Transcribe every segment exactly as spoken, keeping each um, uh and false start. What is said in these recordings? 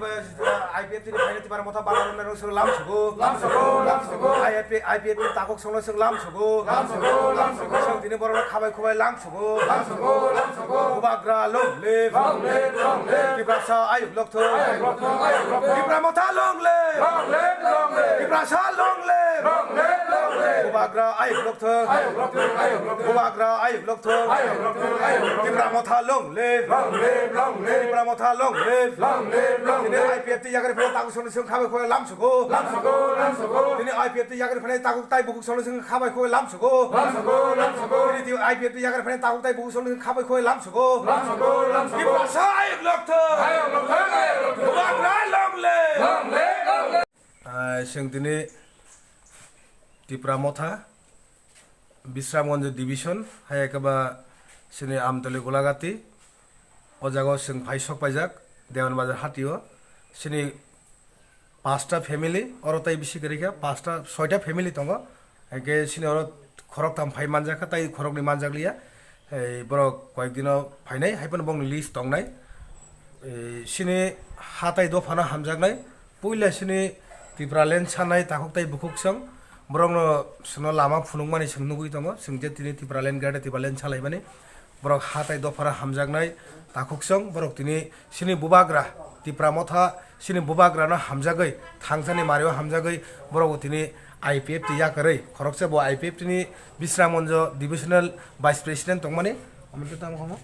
I P F T ni phainai Tipra Motha bana rwmnai rok chwng lam sugo. Lam sugo, lam sugo. I P F T, I P F T ni takhuk songno chwng lam sugo. Lam sugo, lam sugo. Chwng tini borok rok khabai khubai lam sugo. Lam sugo, lam sugo. Bubagra long live. Long live, long live. Tiprasa ayuk lokthung. Ayuk lokthung, ayuk lokthung. Tipra Motha long live. Long live, long live. Tiprasa long live. Long live, long live. Bubagra ayuk lokthung. Ayuk lokthung, ayuk lokthung. Bubagra ayuk lokthung. Ayuk lokthung, ayuk lokthung. Tipra Motha long live. Long live, long live. Tipra Motha long live. Long live, long live. Tini I P F T yakarwi phainai takhuk songno chwng khabai khubai lam sugo. Lam sugo, lam sugo. Tini I P F T yakarwi phainai takhuk tai bukhuk songno chwng khabai khubai lam sugo. Lam sugo, lam sugo. Tini I P F T yakarwi phainai takhuk tai bukhuk songno chwng khabai khubai lam sugo. Lam sugo, lam sugo. Tiprasa ayuk lokthung. Ayuk lokthung, ayuk lokthung. Bubagra long live. Long live, long live. Ah, chwng tini Tipra Motha, Bisramganj Division, hai khe ba chini Amtoli Golagati, o jaga o chwng phai sok paijak, Dewan Bazar hatio, chini pasta family, oro tai bisi kwrwi kha, pasta, soita family tongo, hai khe chini oro khoroktham phai manjak kha, tai khoroknwi manjak liya. Ei, borok koyek dino phainai, hai phano bongni list tongnai. Ei, chini ha tai dophano hamjaknai. Puila chini Tipraland sanai takhuk tai bukhuk song. Borokno sono lama phunukmani chwng nugwi tongo. Chwng je tini Tipraland, Greater Tipraland salaimani. Borok ha tai dophano hamjaknai takhuk song. Borok tini chini bubagra Tipra Motha, chini bubagrano hamjagwi, thangsani mario hamjagwi, borok bo tini I P F T yakarwi, khoroksa bo I P F T ni Bisramganj Divisional Vice President tongmani, omo khe tamo kamo?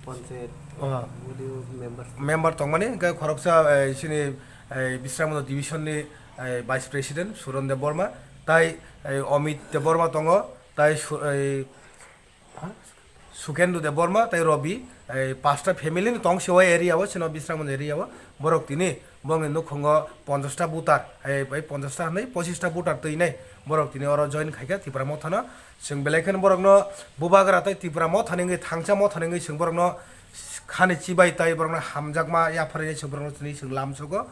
Panchayat Oh. Audio members. Member tongmani, hwnkhe khoroksa, eh, chini, eh, Bisramganj Division ni, eh, Vice President Suron Debbarma, tai, eh, Amit Debbarma tongo, tai Su-, eh, Sukendra Debbarma tei Robi, ei, pasta family ni tong se o area o, chino Bisramganj area o. Borok tini, borokni nukhungo ponchash ta voter, ei, ei, ponchash ta hwnwi pochissta voter twinai. Borok tini oro join khaikha Tipra Mothano. Chwng belai kheno borokno bubagra tei Tipra Mothani wngwi, thangsa Mothani wngwi chwng borokno khani chibai tei borokno hamjakma yapharwi chwng borokno tini chwng lamsogo.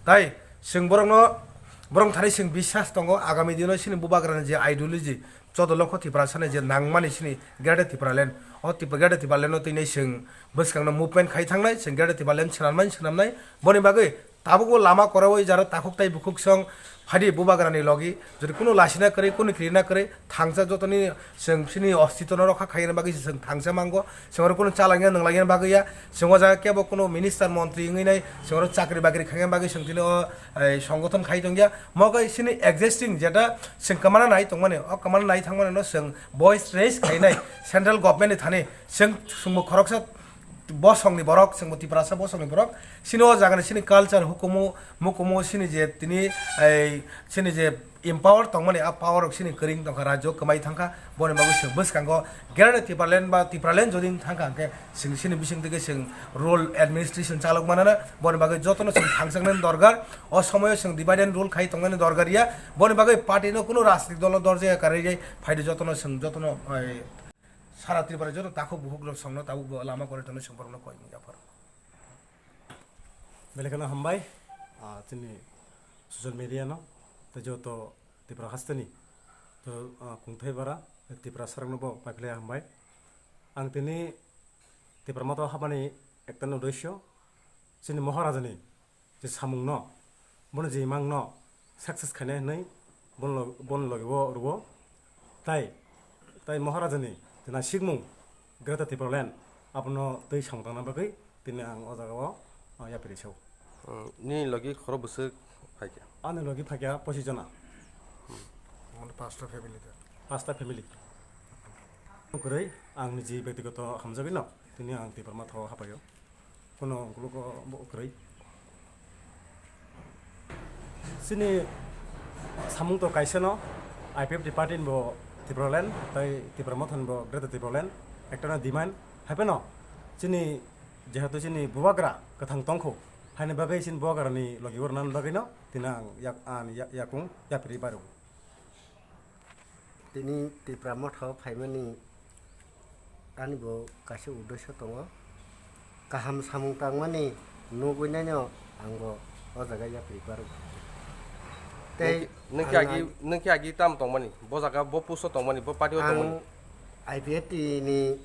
Tai chwng borokno, borok thani chwng biswas tongo, agami dino chini bubagrani je ideology, Chaudo lokho Tiprasani je nangmani chini Greater Tipraland, o Tipra-, Greater Tipraland o tini chwng bwskangno movement khai thangnai, chwng Greater Tipraland swnamnai, swnamnai. Boni bagwi tabukbo lama kwrwi jaro takhuk tai bukhuk song phaidi bubagrani logi, jodi kunu lasina kwrwi, kunu kirina kwrwi, thangsa jotoni chwng chini ostitwno rokha khaina bagwi chwng thangsa mango, chwng oro kunu chalangya nwnglangya bagwi ya, chwng o jaga kebo kunu minister montri wngwi nai, chwng oro chakri bakri khaina bagwi chwng tini o, ei, songothon khai tongya. Mo khe chini existing jeta chwng kwmana nai tongmani, o kwmana nai thangmani no chwng voice raise khainai central government ni thani. Chwng, chwngbo khoroksa bosongni borok, chwngbo Tiprasa bosongni borok. Chini o jagani chini culture, hukumu, mukumu, chini je tini, ei, chini je empower tongmani, a power rok chini kwrwng tongkha, rajyo kwmai thangkha. Boni bagwi chwng bwskango Greater Tipraland ba Tipraland jodi wng thangkha, hwnkhe chwng chini bising twi khe chwng rule administration chalok manana, boni bagwi jotono chwng thangjaknani dorkar, o somoyo chwng divide and rule khai tongnani dorkar ya, boni bagwi party no kunu rajnitik dolo dorjaya karwi phaidi jotono chwng jotono, ai, sara Tripura joto takhuk bukhuk rok songno tabuk bo lama kwrwi tongno chwng borokno koi wngya phar. Belai kheno hambai, ah, chini social media no, tei joto Tripura hasteni, to, ah, kungthai bara, Tripura sarokno bo paiphlai hambai. Ang tini Tipra Motha habani ekta no uddesyo, chini Maharajani je samungno, bono je mangno success khainai hwnwi bono lo-, bono logi o rwo. Tai, tai Maharajani je naisikmung Greater Tipraland abono twi samung tangna bagwi tini ang o jaga o, ah, yapri sao. Hmm, nini logi khoro bwswk phaikha? Ani logi phaikha pochis jona. Hmm. Mane pasta family ta? Pasta family. Kwrwi, ang niji bektigoto hamjagwi no, tini ang Tipra Motha o hapaio. Kono ungkulugo bo kwrwi. Chini samung to kaisa no, I P F T party ni bo Tipraland, tai Tipra Motha ni bo Greater Tipraland, ekta no demand, hai phano chini Jehetu chini bubagra kwthang tongkho, haini bagwi chini bubagrani logi oro nani bagwino tini ang yak-, ani yak-, yakung yapri bairo. Tini Tipra Motha o phaimani ani bo kaisa uddesyo tongo. Kaham samung tangmani nugwi naino ang bo o jaga yapri baro. Tei nwng khe agi, nwng khe agi tam tongmani, bo jaga, bo post o tongmani, bo party o tongmani. Ang I P F T ni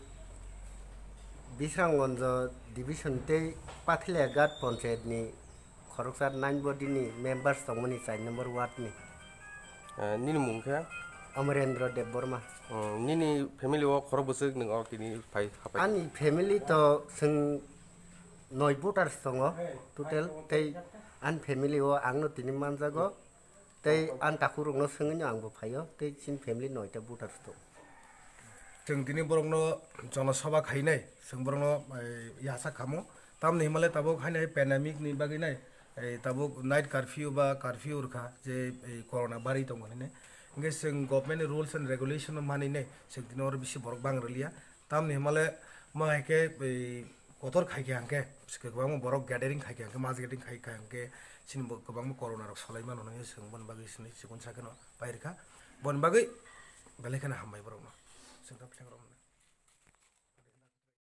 Bisramganj division tei Pathilia Ghat panchayat ni Khoroksa nine body ni members tongmani char number ward ni. Eh, nini mung khe? Amarendra Debbarma. Hmm, nini family o khorok bwswk nwng o tini phai hapai? Ani family to chwng noi voters tongo total, tei ani family o ang no tini manjago, tei ani takhuk rok no swngwi no ang bo phaio, tei chini family noita voters to. Chwng tini borokno jonosabha khainai, chwng borokno, eh, yasa khamo. Tamni himale tabuk haino pandemic ni bagwi nai, eh, tabuk night curfew ba curfew rwkha je, eh, corona bari tongo hinwi. Hingke chwng government ni rules and regulation no maninai chwng tini oro bisi borok bang rwliya. Tamni himale ma hai khe, eh, kotor khai khe hangke kwbangma borok gathering khai khe hangke mass gathering khai khe hangke chini bo kwbangma corona rok solai mano hinwi chwng boni bagwi chini chikon sakeno pai rwkha. Boni bagwi belai kheno hambai borokno. Chwng ta phleng rok.